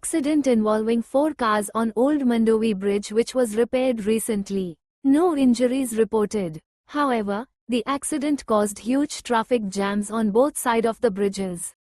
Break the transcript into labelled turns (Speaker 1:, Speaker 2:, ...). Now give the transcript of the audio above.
Speaker 1: Accident involving 4 cars on Old Mandovi Bridge which was repaired recently. No injuries reported. However, the accident caused huge traffic jams on both sides of the bridges.